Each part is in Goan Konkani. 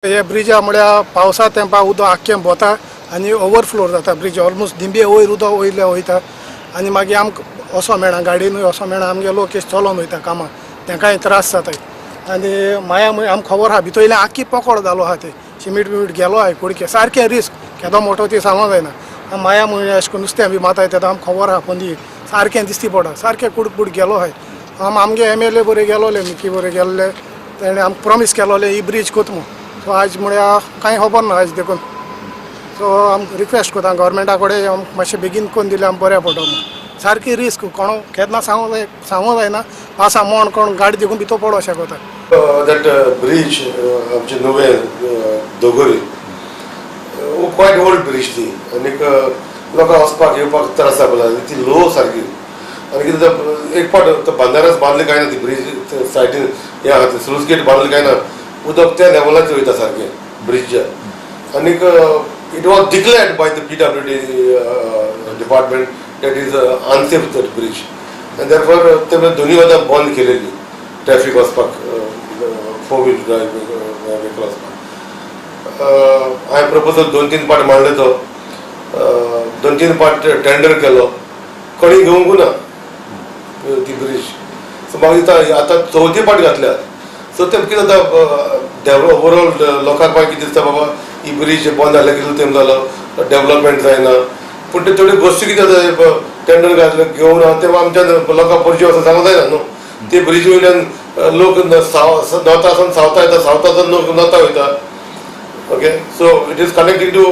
हे ब्रिजा म्हळ्यार पावसा तेंपा उदक आख्खें भोता आनी ओवरफ्लो जाता ब्रिज ऑलमोस्ट दिंबे वयर उदक वयले वयता आनी मागीर आमकां वचो मेळना गाडयेनूय वचो मेळना आमगे लोक चलोन वयता कामाक तेंकांय त्रास जाता आनी माया आमकां खबर आहा भितरल्यान आख्खी पकोड जालो आहा ते सिमीट बिमीट गेलो आहा कुडके सारकें रिस्क केदो मोटो ती सांगो जायना माया म्हणल्यार अशें करून नुस्तें बी माताय तेन्ना आमकां खबर आहा पोंदी सारकें दिसती पडा सारकें कुडकुड कुड गेलो आहाय आमगे एमएलए बरे गेलोले मिकी बरे गेल्ले तेणें आमकां प्रोमीस केलोले ही ब्रिज कोत म्हूण सो आज म्हळ्यार कांय खबर ना आज देखून सो आमकां रिक्वेस्ट करता गव्हर्मेंटा कडेन आमकां मातशें बेगीन करून दिल्यार आमकां बऱ्या पडटलो म्हूण सारकी रिस्क कोण केन्ना सांगू जायना पासा मोण कोण गाडी देखून भितर पडोंक शकता. That bridge आमचे नुवें दोगोरी क्वायट ओल्ड ब्रिज ती आनीक लोकांक वचपाक येवपाक त्रास जाता ती लो सारकी आनी कितें जाता एक पाट बांदारच बांदले काय ना ती ब्रिज सायडीन हें आहा ते स्लूस गेट बांदले काय ना उदक त्या लेवलाचेर वयता सारकें ब्रिजच्या आनीक it was declared by the PWD department that is unsafe that bridge आनी देरफॉर ते दोनी वयता बंद केलेली ट्रॅफिक वचपाक फोर व्हील ड्रायव्ह व्हेकल वचपाक. हांवें प्रपोजल 2-3 पाट मांडले तो 2-3 पाट टेंडर केलो कोणी घेवंक ना ती ब्रिज. सो मागीर आतां चवथी पाट घातल्या. सो तें कितें जाता ओवरऑल लोकांक मागीर कितें दिसता बाबा ही ब्रिज बंद जालें कितें तें जालो डेवलपमेंट जायना पूण ते थोड्यो गोश्टी कितें जाता टेंडर घातले घेवन तें आमच्या लोकांक पणजे वचून सांगूंक जायना न्हू ते ब्रिजी वयल्यान लोक नॉर्था सावन सावथा येता सावथा सावन लोक नॉर्था वयता. Okay so it is connecting to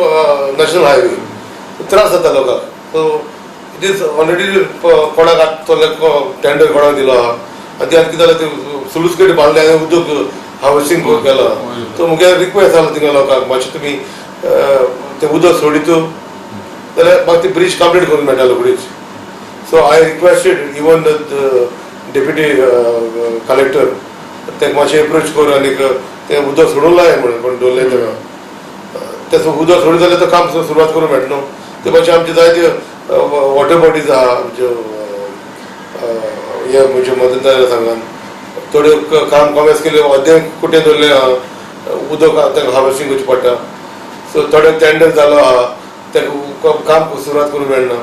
national highway त्रास जाता लोकांक. सो it is already कोणाक टेंडर कोणाक दिलो आहा आनी ते आतां कितें जालें ते स्लूस गेट बांदले आनी उदक हार्वेस्टींग केलां. सो मुगे रिक्वेस्ट जालो थिंगा लोकांक मातशें तुमी तें उदक सोडीत जाल्यार म्हाका ती ब्रिज कंप्लीट करूंक मेळटा रोखडीच. So I requested even the deputy collector तांकां मातशें एप्रोच करून आनीक तें उदक सोडूंक लाय म्हणून कोण दवरलें तेका तें उदक सोडून जाल्यार तो काम सुरवात करूंक मेळटा न्हू. ते मातशें आमचे जायते वॉटर बॉडीज आहा आमच्यो हे म्हणजे मदत सांगान थोड्यो काम कॉमेस केले अर्दें कुटें दवरलें आहा उदक तांकां हार्वेस्टींग करचें पडटा. सो थोडे टेंडर जालो आहा तांकां काम सुरवात करूंक मेळना.